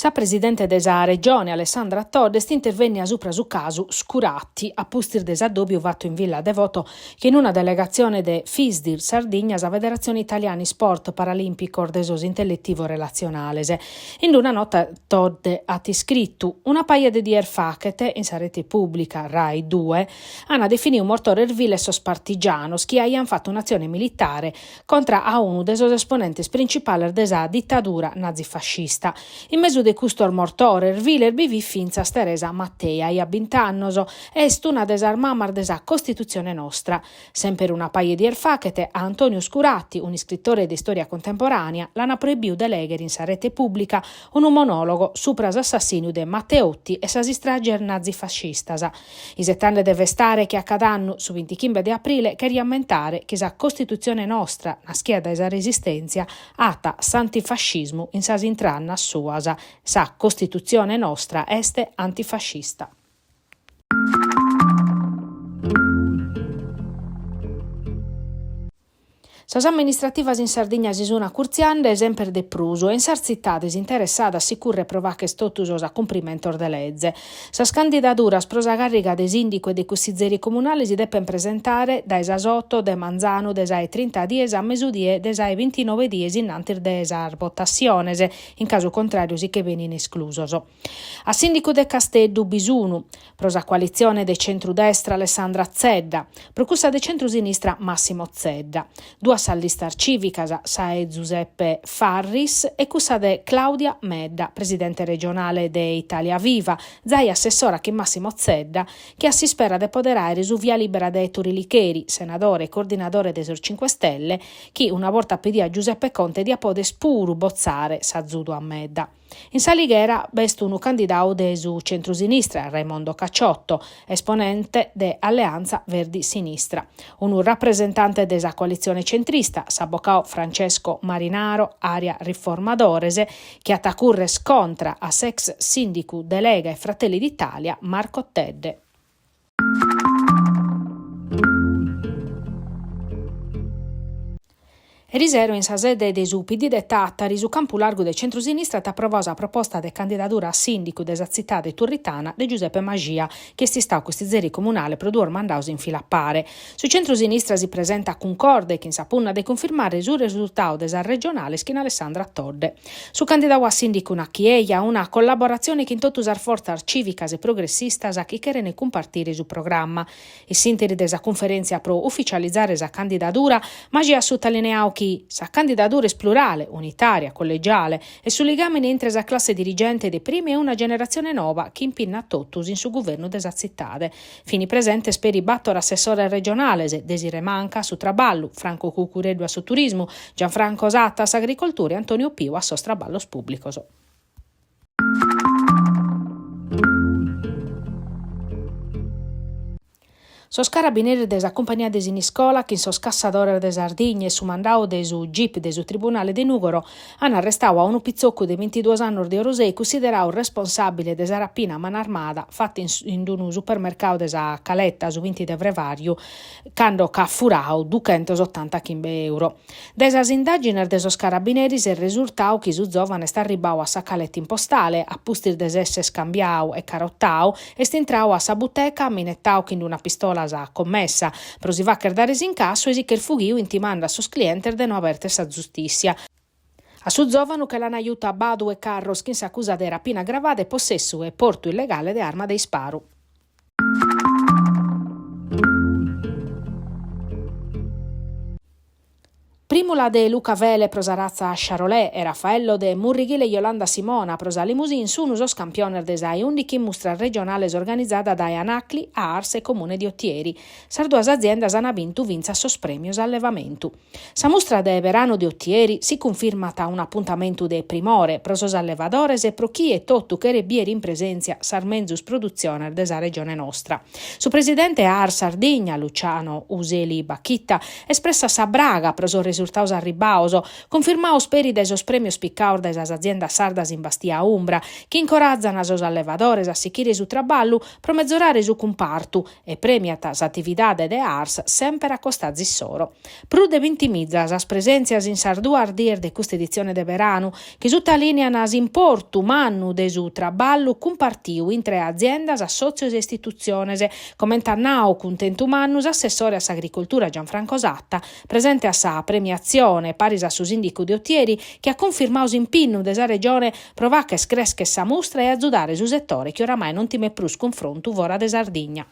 Sa presidente de sa Regione, Alessandra Todde, est intervènnia supra su casu Scurati, a pustis de s'addòbiu fatu in Villa Devoto chin una delegatzione de Fisdir Sardigna, sa Federatzione Italiana Isport Paralìmpicos de sos Intellettivos Relatzionales. In una nota Todde at iscritu, Una paja de dies faghet, in sa rete pùblica Rai 2, ant definidu mortores viles sos partigianos chi aiant fatu un'atzione militare contra a unu de sos esponentes principales de sa ditadura nazifascista. In mesu de custos mortores viles bi fit fintzas Teresa Mattei, aiat bint'annos e est una de sas mamas de sa Costitutzione nostra. Semper una paja 'e dies faghet, a Antonio Scurati, un'iscritore de istòria contemporànea, l'ant proibidu de lèghere in sa rete pùblica unu monòlogo supra s'assassìniu de Matteotti e sas istrages nazifascistas. Isetande de festare che a cada annu su bintichimbe de aprile cheria ammentare chi sa Costitutzione nostra, naschia dae sa Resistèntzia, at s'antifascismu in sas intrannas suas. Sa Costitutzione nostra est antifascista. Sas amministrativas in Sardigna si sun acurtziende semper de prus e in sas tzitades interessadas si curret pro fagher totu sos acumprimentos de leze. Sas candidaduras pro sa càrriga de sìndicu e de cussizeri comunale si depent presentare dae sas oto de manzanu de sa 'e trinta dies a mesudie de sa 'e bintinoe dies innantis de sas votassiones, in casu contràriu si che benin esclusos. A sìndicu de Casteddu bi sun, pro sa coalitzione de centru-destra Alessandra Zedda, pro cussa de centru-sinistra Massimo Zedda. Duas sas listas cìvicas, sa 'e Zuseppe Farris e cussa de Claudia Medda, presidente regionale de Italia Viva, zai assessora chin Massimo Zedda, chi at s'ispera de poder àere su via lìbera de Ettore Licheri, senadore e coordinadore de sos Cinque Stelle, chi una borta pediu a Giuseppe Conte diat poder puru botzare s'azudu a Medda. In S'Alighera b'est unu candidadu de su centru-sinistra, Raimondo Cacciotto, esponente de Alleanza Verdi Sinistra. Unu rapresentante de sa coalitzione centrista, s'abocadu Francesco Marinaro, Area Riformadores, chi at a currer contra a s'ex sìndicu de Lega e Fratelli d'Italia Marco Tedde. Erisero in sa sede de su PD de Tàtari, su campu largu de centrusinistra at aprovadu sa proposta de candidadura a sìndicu de sa tzitade turritana de Giuseppe Maxia, chi est istadu cussizeri comunale pro duos mandados in fila a pare. Su centrusinistra si presentat cuncorde chin sa punna de cunfirmare su resurtadu de sas regionales chin Alessandra Todde. Su candidadu a sìndicu nachi eja una collaboratzione chin totu sas fortzas cìvicas e progressistas chi cherent cumpartire su programma. In s'ìnteri de sa cunferèntzia pro uficializare sa candidadura, Maxia at sutalineadu chi sa candidadura est plurale, unitària, collegiale e su ligàmine intre sa classe dirigente de prima e una generatzione nova chi impinnat totus in su guvernu de sa tzitade. Fini presentes peri bator assessores regionales, Desirè Manca a su Traballu, Franco Cuccureddu a su Turismu, Gianfranco Satta a s'Agricoltura e Antonio Piu a sos Traballos Pùblicos. Sos carabineris de sa Cumpagnia de Siniscola chin sos Cassadores de Sardigna e su mandadu de su Gip de su Tribunale de Nùgoro an arrestadu a unu pitzocu de bintiduos annos de Orosei cunsideradu responsàbile de sa rapina a manu armada fata in unu supermercadu de sa Caleta su binti de frevàriu cando ch'at furadu duchentosotantachimbe euro. Dae sas indàgines de sos carabineris est resurtadu chi su zòvanu est arribbadu a sa caleta in postale, a pustis de s'esser cambiadu e carotadu, est intradu a sa buteca minetadu chin una pistola sa commessa pro si fagher dare s'incassu e si ch'est fughidu intimande a sos clientes de no aberter sa zustìssia. A su zòvanu che l'an jutu a Badu 'e Carros chin s'acusa de rapina agravada e possessu e portu illegale de arma de isparu. Primula de Luca Fele pro sa ratza Charolais e Raffaello de Murrighile Jolanda Simona pro sa Limousin sunu sos campiones de sa 'e ùndichi mustras regionales organizada dae Anacli, Ars e Comune de Otieri. Sas duas aziendas an bintu fintzas sos prèmios allevamentu. Sa mustra de beranu de Otieri si cunfirmat un'apuntamentu de primore pro sos allevadores e pro chie totu cheret bìere in presèntzia sas menzus produtziones de sa regione nostra. Su presidente Ars Sardigna, Luciano Useli Bacchitta, espressat sa braga pro sos resurtados. resurtados arribbados, cunfirmados peri dae sos prèmios picados dae sas aziendas sardas in Bastia Umbra, chi incorazan sos allevadores a sichire su traballu pro mezorare su cumpartu e prèmiat s'atividade de Ars semper a costazu issoro. Prus de bintimiza sas presèntzias in sas duas dies de custa editzione de beranu, chi sutalìnian s'importu mannu de su traballu cumpartiu intre aziendas, assòtzios e istitutziones, comente at nau cuntentu mannu s'assessore a s'agricoltura Gianfranco Satta, presente a sa premiatzione paris a su sìndicu de Otieri, chi at cunfirmau s'impinnu de sa Regione pro fagher crèschere sa mustra e azudare su setore chi oramai non timet prus cunfrontu fora de Sardigna.